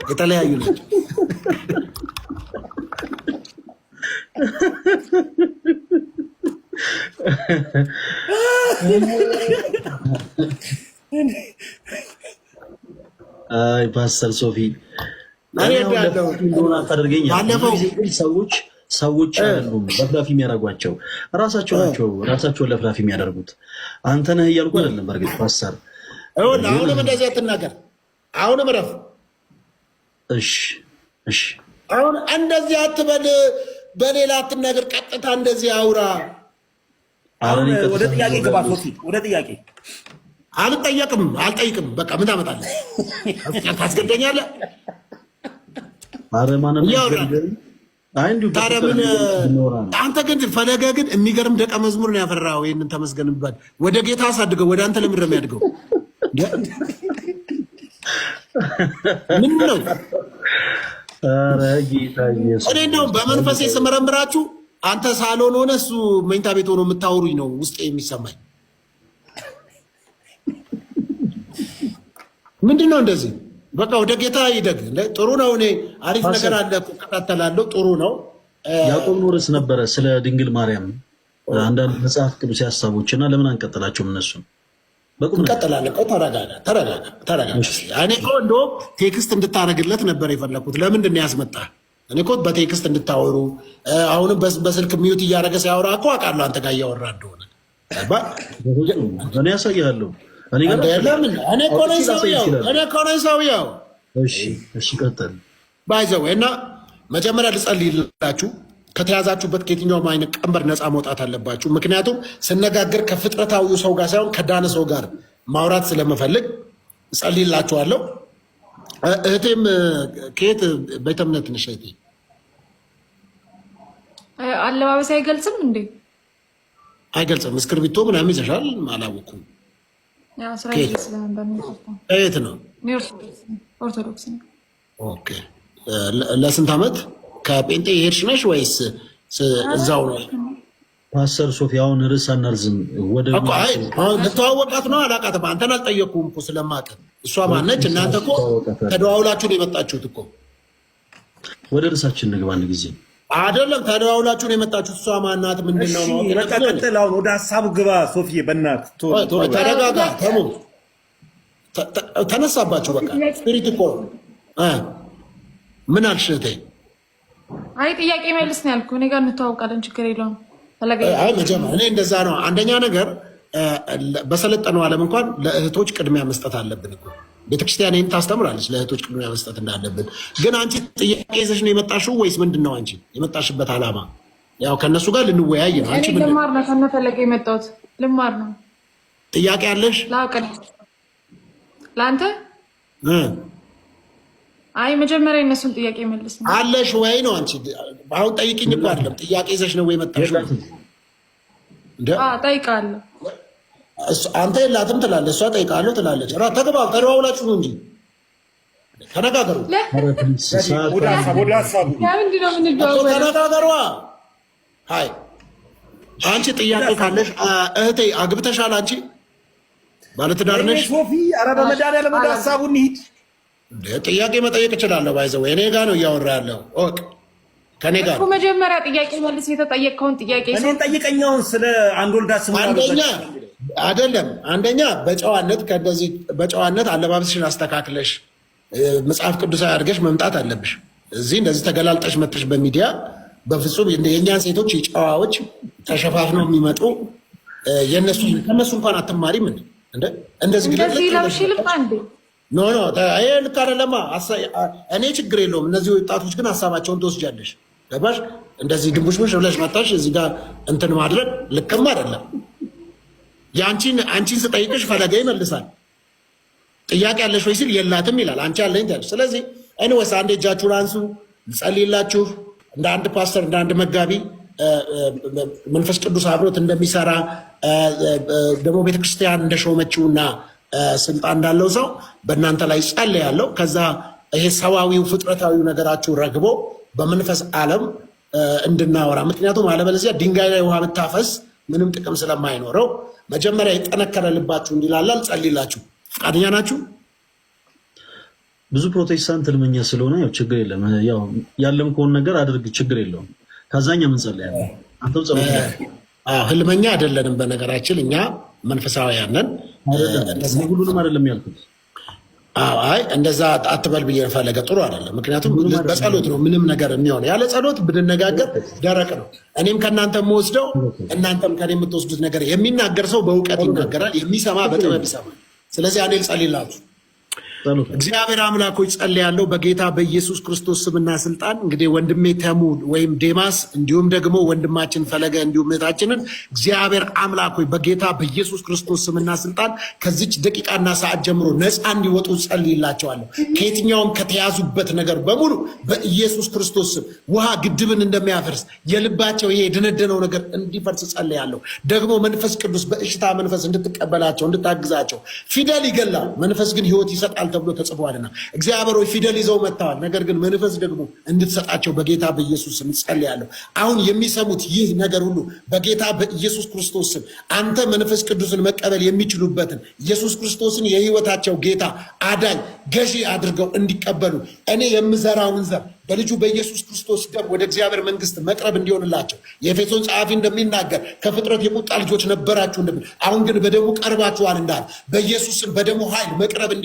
የተለያዩ ናቸው። አይ ፓስተር ሶፊ አታደርገኝ። ሰዎች አይደሉም ለፍላፊ የሚያደርጓቸው ራሳቸው ናቸው፣ ራሳቸውን ለፍላፊ የሚያደርጉት። አንተ ነህ እያልኩ አይደለም። በእርግጥ ፓስተር አሁንም እንደዚህ አትናገር። አሁንም እረፍ። እሺ፣ እሺ። አሁን እንደዚህ አትበል፣ በሌላ አትናገር፣ ቀጥታ እንደዚህ አውራ። ወደ ጥያቄ ግባ ሶፊ፣ ወደ ጥያቄ። አልጠየቅም፣ አልጠይቅም። በቃ ምን ታመጣለህ? ታስገደኛለህ? ታዲያ ምን አንተ ግን ፈለገ ግን የሚገርም ደቀ መዝሙር ነው ያፈራው። ይህንን ተመስገን የሚባል ወደ ጌታ አሳድገው። ወደ አንተ ለምንድን ነው የሚያድገው? ምን ነው? እኔ እንደውም በመንፈሴ ስመረምራችሁ አንተ ሳሎን ሆነ እሱ መኝታ ቤት ሆኖ የምታወሩኝ ነው ውስጤ የሚሰማኝ። ምንድን ነው እንደዚህ? በቃ ወደ ጌታ ይደግ። ጥሩ ነው። እኔ አሪፍ ነገር አለ እከታተላለሁ። ጥሩ ነው። ያዕቆብ ኖርስ ነበረ ስለ ድንግል ማርያም አንዳንድ መጽሐፍ ቅዱስ ሀሳቦች እና ለምን አንቀጥላቸውም? እነሱን እንቀጥላለን። ቆይ ተረጋጋ፣ ተረጋጋ፣ ተረጋጋ። እኔ እኮ እንደውም text እንድታደርግለት ነበር የፈለኩት። ለምንድን ነው ያስመጣህ? እኔ እኮ በ text እንድታወሩ አሁንም በስልክ mute እያደረገ ሲያወራ እኮ አውቃለሁ አንተ ጋር እያወራ እንደሆነ። እኔ ያሳይሃለሁ። ለምን እኔ እኮ ነኝ ሰውየው፣ እኔ እኮ ነኝ ሰውየው። እሺ፣ እሺ፣ ቀጥል። By the way እና መጀመሪያ ልጸልይላችሁ። ከተያዛችሁበት ከየትኛውም አይነት ቀንበር ነፃ መውጣት አለባችሁ። ምክንያቱም ስነጋገር ከፍጥረታዊው ሰው ጋር ሳይሆን ከዳነ ሰው ጋር ማውራት ስለምፈልግ ጸልይላችኋለሁ። እህቴም ከየት ቤተ እምነት ነሽ እህቴ? አለባበስ አይገልጽም እንዴ? አይገልጽም። እስክርቢቶ ምናምን ይዘሻል? አላወኩም። ከየት ነው? ኦርቶዶክስ ነው። Okay። ለስንት ዓመት ከጴንጤ የሄድሽ ነሽ ወይስ እዛው ነው? ፓስተር ሶፊ አሁን ርዕስ አናርዝም። ወደ ልተዋወቃት ነው። አላውቃትም። አንተን አልጠየቅኩም እኮ ስለማውቅ። እሷ ማነች? እናንተ እኮ ተደዋውላችሁ ነው የመጣችሁት እኮ። ወደ ርዕሳችን እንግባ አንድ ጊዜ። አይደለም ተደዋውላችሁ ነው የመጣችሁት። እሷ ማናት? ምንድን ነው? በቃ ቀጥል። አሁን ወደ ሀሳቡ ግባ ሶፊዬ፣ በእናትህ ተረጋጋ። ተሙ ተነሳባቸው። በቃ spirit እኮ ምን አልሽ እህቴ? አይ ጥያቄ መልስ ነው ያልኩህ። እኔ ጋር እንተዋወቃለን፣ ችግር የለውም። አይ መጀመሪያ እኔ እንደዛ ነው። አንደኛ ነገር በሰለጠነው ዓለም እንኳን ለእህቶች ቅድሚያ መስጠት አለብን እኮ ቤተክርስቲያን ይህን ታስተምራለች፣ ለእህቶች ቅድሚያ መስጠት እንዳለብን። ግን አንቺ ጥያቄ ይዘሽ ነው የመጣሽው ወይስ ምንድን ነው አንቺ የመጣሽበት ዓላማ? ያው ከእነሱ ጋር ልንወያይ ነው። አንቺ ልማር ነው ከነፈለገ የመጣሁት ልማር ነው። ጥያቄ አለሽ ለአንተ? አይ መጀመሪያ የእነሱን ጥያቄ መልስ ነው። አለሽ ወይ ነው አንቺ አሁን ጠይቅኝ እኮ አይደለም ጥያቄ ይዘሽ ነው ወይ የመጣሽው? ጠይቃለሁ። አንተ የላትም ትላለህ፣ እሷ ጠይቃለሁ ትላለች። ተግባብ ተደዋውላችሁ ነው እንጂ ተነጋገሩ፣ ተነጋገሩ። አይ አንቺ ጥያቄ ካለሽ እህቴ፣ አግብተሻል? አንቺ ባለትዳር ነሽ? ሶፊ፣ ኧረ በመድኃኒዓለም ወደ ሀሳቡ እንሂድ። ጥያቄ መጠየቅ እችላለሁ። By the way እኔ ጋ ነው እያወራ ያለው okay ከኔ ጋር እኮ መጀመሪያ ጥያቄ መልስ። የተጠየቅከውን ጥያቄ እኔን ጠይቀኛውን ስለ አንድ ወልዳ ስሙ አንደኛ አይደለም አንደኛ በጨዋነት ከእንደዚህ በጨዋነት አለባበስሽን አስተካክለሽ መጽሐፍ ቅዱሳዊ አድርገሽ መምጣት አለብሽ። እዚህ እንደዚህ ተገላልጠሽ መጥተሽ በሚዲያ በፍጹም የእኛን ሴቶች የጨዋዎች ተሸፋፍነው የሚመጡ የእነሱ ከእነሱ እንኳን አትማሪም። እንደዚህ no no ይሄ ልክ አይደለማ። እኔ ችግር የለውም። እነዚህ ወጣቶች ግን ሀሳባቸውን ትወስጃለሽ። ገባሽ? እንደዚህ ድንቡሽቡሽ ብለሽ መጣሽ እዚህ ጋር እንትን ማድረግ ልክም አይደለም። የአንቺን አንቺን ስጠይቅሽ ፈለገ ይመልሳል። ጥያቄ ያለሽ ወይ ሲል የላትም ይላል። አንቺ አለኝ ትያለሽ። ስለዚህ anyways አንዴ እጃችሁን አንሱ፣ ልጸልይላችሁ። እንደ አንድ ፓስተር፣ እንደ አንድ መጋቢ መንፈስ ቅዱስ አብሮት እንደሚሰራ ደግሞ ቤተክርስቲያን እንደሾመችውና ስልጣን እንዳለው ሰው በእናንተ ላይ ጸልያለሁ። ከዛ ይሄ ሰዋዊው ፍጥረታዊው ነገራችሁ ረግቦ በመንፈስ ዓለም እንድናወራ። ምክንያቱም አለበለዚያ ድንጋይ ላይ ውሃ ብታፈስ ምንም ጥቅም ስለማይኖረው መጀመሪያ የጠነከረ ልባችሁ እንዲላላ ልጸልይላችሁ። ፈቃደኛ ናችሁ? ብዙ ፕሮቴስታንት ህልመኛ ስለሆነ ያው ችግር የለም። ያው ያለምከውን ነገር አድርግ፣ ችግር የለውም። ከዛኛ ምን ጸልያለሁ፣ አንተም ጸሎት። ህልመኛ አይደለንም። በነገራችን እኛ መንፈሳውያን ነን። ሁሉንም አይደለም ያልኩት። አይ እንደዛ አትበል ብዬ ፈለገ ጥሩ አይደለም። ምክንያቱም በጸሎት ነው ምንም ነገር የሚሆነው። ያለ ጸሎት ብንነጋገር ደረቅ ነው። እኔም ከእናንተ የምወስደው እናንተም ከኔ የምትወስዱት ነገር፣ የሚናገር ሰው በእውቀት ይናገራል፣ የሚሰማ በጥበብ ይሰማል። ስለዚህ እኔ ልጸልይላችሁ። እግዚአብሔር አምላኮች ጸልያለሁ በጌታ በኢየሱስ ክርስቶስ ስምና ስልጣን። እንግዲህ ወንድሜ ተሙ ወይም ዴማስ እንዲሁም ደግሞ ወንድማችን ፈለገ እንዲሁም እህታችንን እግዚአብሔር አምላኮች በጌታ በኢየሱስ ክርስቶስ ስምና ስልጣን ከዚች ደቂቃና ሰዓት ጀምሮ ነፃ እንዲወጡ ጸልይላቸዋለሁ። ከየትኛውም ከተያዙበት ነገር በሙሉ በኢየሱስ ክርስቶስ ስም ውሃ ግድብን እንደሚያፈርስ የልባቸው ይሄ የደነደነው ነገር እንዲፈርስ ጸልያለሁ። ደግሞ መንፈስ ቅዱስ በእሽታ መንፈስ እንድትቀበላቸው እንድታግዛቸው፣ ፊደል ይገላል፣ መንፈስ ግን ሕይወት ይሰጣል ተብሎ ተጽፏልና እግዚአብሔር ሆይ ፊደል ይዘው መጥተዋል። ነገር ግን መንፈስ ደግሞ እንድትሰጣቸው በጌታ በኢየሱስ ስም ጸልያለሁ። አሁን የሚሰሙት ይህ ነገር ሁሉ በጌታ በኢየሱስ ክርስቶስ ስም አንተ መንፈስ ቅዱስን መቀበል የሚችሉበትን ኢየሱስ ክርስቶስን የሕይወታቸው ጌታ፣ አዳኝ፣ ገዢ አድርገው እንዲቀበሉ እኔ የምዘራውን ዘር በልጁ በኢየሱስ ክርስቶስ ደም ወደ እግዚአብሔር መንግስት መቅረብ እንዲሆንላቸው፣ የኤፌሶን ጸሐፊ እንደሚናገር ከፍጥረት የቁጣ ልጆች ነበራችሁ እንደሚል አሁን ግን በደሙ ቀርባችኋል እንዳለ በኢየሱስ ስም በደሙ ኃይል መቅረብ እንዲ